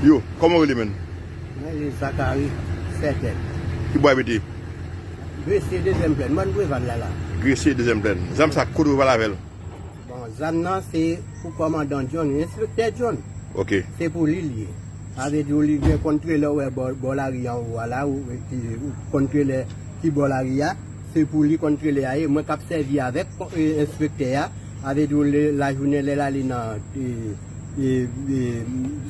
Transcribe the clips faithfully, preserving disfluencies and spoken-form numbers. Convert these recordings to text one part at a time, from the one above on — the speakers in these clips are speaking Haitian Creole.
Yo, kòman w rele, menn? Mwen rele Zacharie Sètèl. Ki bò w abite? Gresye, dezyèm plèn. Mòn Preval la, la. Gresye, dezyèm plèn. Zam sa, kote w pral avè l? Bon, zam nan se pou kòmandan John, enspektè John. Ok. Se pou li l ye. Sa vle di w li gen kont trelè w wè bò, bò lari anwo a la, ou, ki, ou kont trelè ki bò lari a, se pou li kont trelè a ye. Mwen k ap sèvi avèk, e, enspektè a, sa vle di w lè, lajounen lè l ale nan, e, e, e,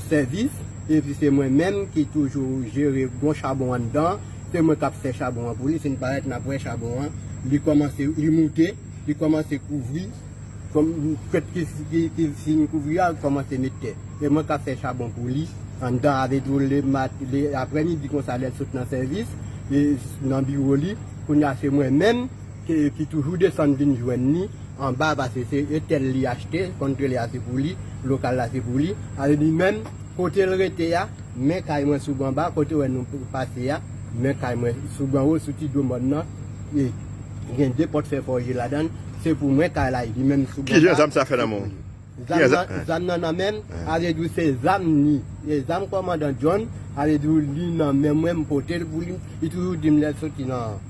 sèvis, epi se mwen menm ki toujou jere bon chabon anndan, se mwen k ap fè chabon an pou li, si n parèt n ap wè chabon an, li kòmanse, li moute, li kòmanse kouvri, kòm, kèt ki, ki, ki fin kouvri a, kòmanse met tè. E mwen k ap fè chabon pou li, anndan avè tou le mat-, le aprèmidi konsa lè l sot nan sèvis, e nan biwo li, kounye a se mwen menm ki, ki toujou desann vin jwenn li anba, paske se etèl li achte, kont trelè a se pou li, lokal la se pou li, ale li menm, kote l rete a, men kay mwen sou bò anba, kote w wè nou pase a, men kay mwen sou bò anwo, sou ti do mòn nan, e gen de pòt fè fòje ladan l, se pou mwen kay la, li menm sou bò anba. Ki jan zam sa fè nan men w? Zam nan, zam nan nan men m, sa vle di w se zam ni, e zam kòmandan John, sa vle di w li nan men mwen, m pote l pou li, li toujou di m lè l soti nan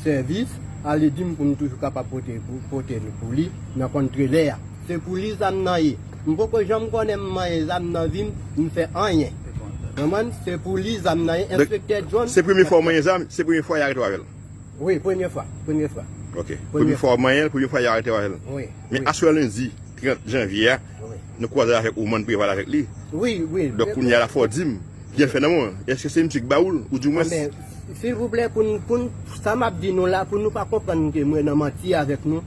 sèvis, ale di m pou m toujou kapab pote, pou, pote l pou li nan kont trelè a. Se pou li zam nan ye. M poko janm konnen m manyen zam nan vi m, m fè anyen. Konprann? Se pou li zam nan ye, enspektè John. Se premye fwa w manyen zam, se premye fwa y arete w avè l? Wi, premye fwa, premye fwa. Ok. Premye fwa w manyen l, premye fwa y arete w avè l. Wi. Men aswè lendi trant janvye a, nou kwaze avèk ou, Mòn Preval avèk li. Wi, wi. Donk kounye a la fò w di m, byen fè nan men w, èske se misye ki ba ou l, ou di mwens? Silvouplè, pou n, pou n, sa m ap di nou la, pou nou pa konprann ke mwen nan manti avèk nou,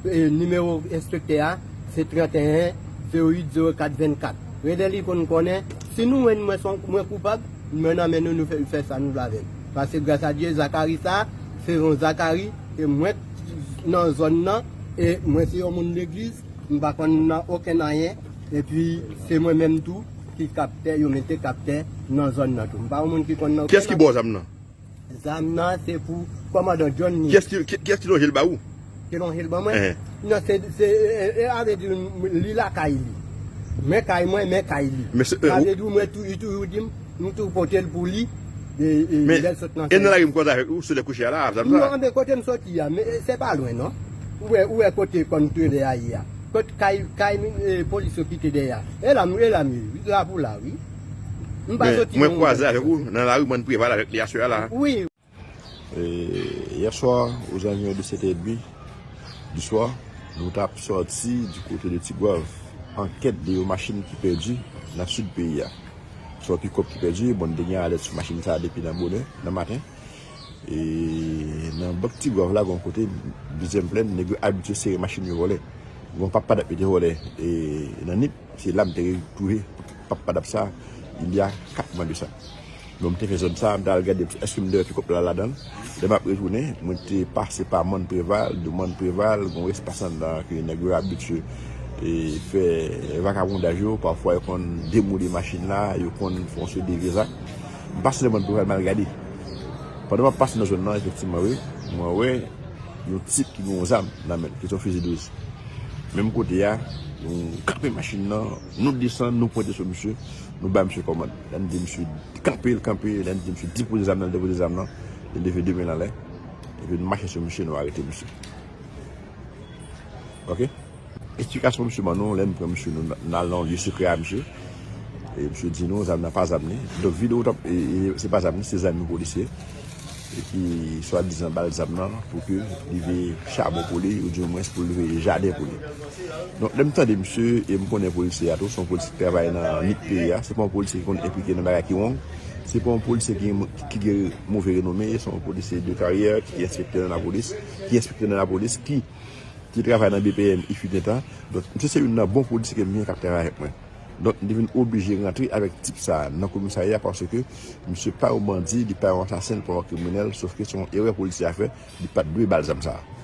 e, nimewo enspektè a, se trant e en, zewo uit, zewo kat, vennkat. Rele li pou n konnen, si nou wè mwen, mwen koupab, mwen nan men nou, nou fè, fè sa nou vle avè l. Paske gras a Dye, Zakari sa, se yon Zakari, e mwen nan zòn nan, e mwen se yon moun legliz, m pa konn nan okenn anyen, epi se mwen menm tou ki kaptè, yo mete kaptè nan zòn nan tou. M pa yon moun ki konn nan okenn anyen. Kiyès ki ba w zam nan? Zam nan se pou kòmandan John ni. Kiyès ki, ki, kiyès ki lonje l ba ou? Ki lonje l ban mwen? Enhen. Non, se, se, e, e, sa vle di li lakay li. Men kay mwen, men kay li. Men se, e, sa vle di mwen tou, li toujou di m, m tou pote l pou li, e, e, lè l sot nan sèvis. Men, e nan lari m kwaze avèk ou, sou lè kouche a la, zam sa? Non, men kote m soti a, men, e, se pa lwen, non. Ou wè, ou wè kote kont trelè a ye a. Kot kay, kay, e, polis yo kite dèyè a. E la m, e la m ye, wi, la pou la, wi. M pa soti. Men mwen kwaze avèk ou nan lari Mòn Preval avèk li aswè a la. Wi. E, yè swa, aux environs de sèt è edmi di swa, nou t ap sòti di kote de Tigwav, an kèt de yon machin ki pèdi nan sid peyi a. Se yon pikòp ki pèdi, bon, n te gen alèt sou machin sa a depi nan bonè, nan maten. E nan bòk Tigwav la, gen yon kote, dezyèm plèn, nèg yo abitye sere machin yo vòlè. Gen yon papa dap mete vòlè, e, nan Nip, se la m te retwouve papa dap sa, il y a quatre mois de ça. Bon, m te fè zòn sa, m t al gade èske m te wè pikòp la ladan l. Lè m ap retounen, mwen te pase pa Mòn Preval, de Mòn Preval, gen yon espas anndan ke nèg yo abitye, e, fè vakabondaj yo, pafwa yo konn demoule machin la, yo konn fè yon seri de vye zak. M pase nan Mòn Preval, m al gade. Pandan m ap pase nan zòn nan, efektivman, wi, mwen wè yon tip ki gen yon zam nan men l, ki se yon fizi douz. Menm kote a, nou kanpe machin nan, nou desann, nou pwente sou misye, nou ba misye kòmand. Lè n di misye kanpe, l kanpe, lè n di misye depoze zam nan, l depoze zam nan, li leve de men l anlè, epi nou mache sou misye, nou arete misye. Ok? Esplikasyon misye ban nou, lè n pran misye, nou, n al nan yon lye sekrè a misye. E misye di nou, zam nan pa zam li. Donk, videyo w t ap, e, e, se pa zam li, se zam yon polisye. E ki swadizan ba l zam nan pou ke li veye chabon pou li, oudimwens pou li veye jaden pou li. Donk, lè m tande misye, e m konnen polisye a tou, se yon polisye ki travay nan Nip peyi a, se pa yon polisye ki konn enplike nan bagay ki wrong, se pa yon polisye ki, ki gen move renome, se yon polisye de karyè, ki enspektè nan lapolis, ki enspektè nan lapolis, ki ki travay nan B P M, il fut un temps. Donk, misye se youn nan bon polisye ke m gen k ap travay avèk mwen. Donk, m te vin oblije rantre avèk tip sa a nan komisarya paske misye pa yon bandi, li pa yon asasen, li pa yon kriminèl, sòf ke se yon erè polisye a fè, li pa t dwe ba l zam sa a.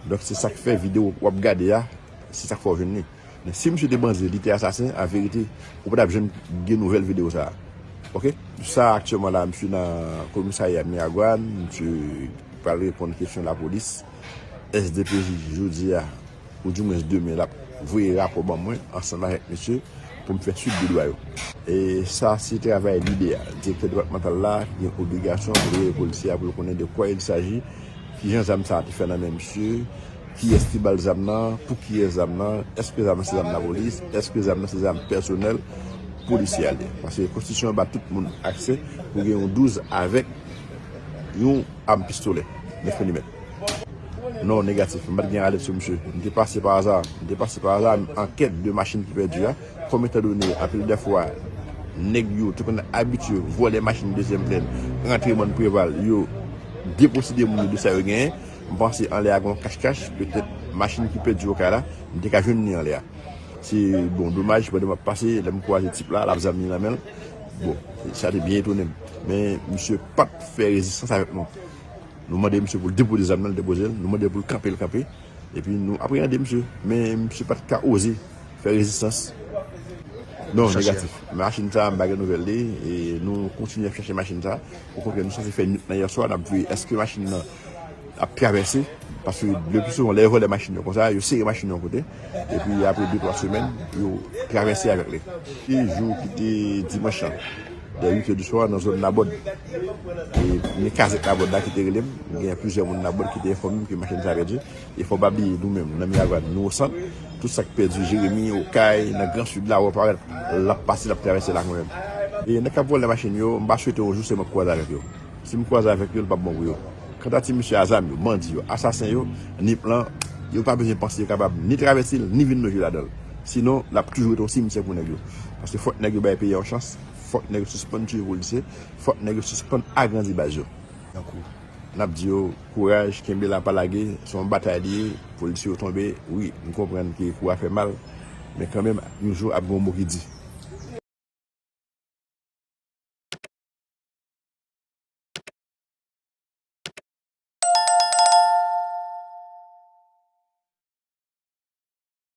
Donk, se sa k fè videyo w ap gade a, se sa k fè w jwenn li. Men si misye te bandi, li te asasen, an verite, ou pa t ap janm gen nouvèl videyo sa a. Ok? Sa a, aktyèlman la, misye nan komisarya Miragwàn, misye pral reponn kesyon lapolis. S D P J jodi a, oudimwens demen, l ap voye rapò ban mwen ansanm avèk misye pou m fè swit de dwa yo. E sa se travay lidè a, direktè depatmantal la, ki gen obligasyon pou rele polisye a pou l konnen de quoi il s'agit, kijan zam sa a te fè nan men misye, kiyès ki ba l zam nan, pou kiyès zam nan, èske zam nan se zam lapolis, èske zam nan se zam pèsonèl polisye a li ye. Paske konstitisyon an ba tout moun aksè pou gen yon douz avèk yon am pistolè nèf milimèt. Non, negatif. M pa t gen alèt sou misye. M te pase pa aza. M te pase pa aza an kèt de machin ki pèdi a. Kòm etandone, anpil de fwa, nèg yo te konn abitye vòlè machin dezyèm plèn, rantre mòn Preval, yo deposede moun yo de sa yo genyen. M panse anlè a gen yon kachkach, petèt machin ki pèdi Okay la, m te ka jwenn li anlè a. Se, bon, domaj, pandan m ap pase, lè m kwaze tip la, l ap zam li nan men l. Bon, sa te byen etone m. Men, misye pa t fè rezistans avèk nou. Nou mande misye pou l depoze zam nan, l depoze l. Nou mande pou l kanpe, l kanpe. Epi nou apreyande misye. Men misye pa t ka oze fè rezistans. Non, negatif. Machin sa a, m pa gen nouvèl li. E nou kontinye ap chache machin sa a. Okontrè, nou sanse fè nwit nan yè swa, n ap veye èske machin nan ap travèse. Paske le pli souvan, lè yo vòlè machin yo konsa, yo sere machin yo yon kote. Epi apre de, twa semèn, yo travèse avèk li. Ki jou ki te dimanch lan, dè uit è di swa, nan zòn Nabòd. E, men kazèk Nabòd la ki te rele m. Gen plizyè moun Nabòd ki te enfòme m ke machin sa pèdi. E fò w pa bliye, nou menm, nan Miragwàn, nou o sant. Tout sa k pèdi, Jeremi, Okay, nan Gran Sid la, w ap wè, l ap pase, l ap travèse la kanmenm. E nèg k ap vòlè machin yo, m pa swete yon jou se mwen k kwaze avèk yo. Si m kwaze avèk yo, l p ap bon pou yo. Kanta ti mesye a zam yo, bandi yo, asasen yo, ni plan, yo pa bezwen panse yo kapab ni travèse l, ni vin loje ladan l. Sinon, l ap toujou rete yon simityè pou nèg yo. Paske fòk nèg yo bay peyi a yon chans, fòk nèg yo sispann tiye polisye, fòk nèg yo sispann agrandi baz yo. Tankou, n ap di yo, kouraj, kenbe la, pa lage, se yon batay li ye, polisye yo tonbe, wi, m konprann ke kou a fè mal, men kanmenm, yon jou ap gen yon mo ki di.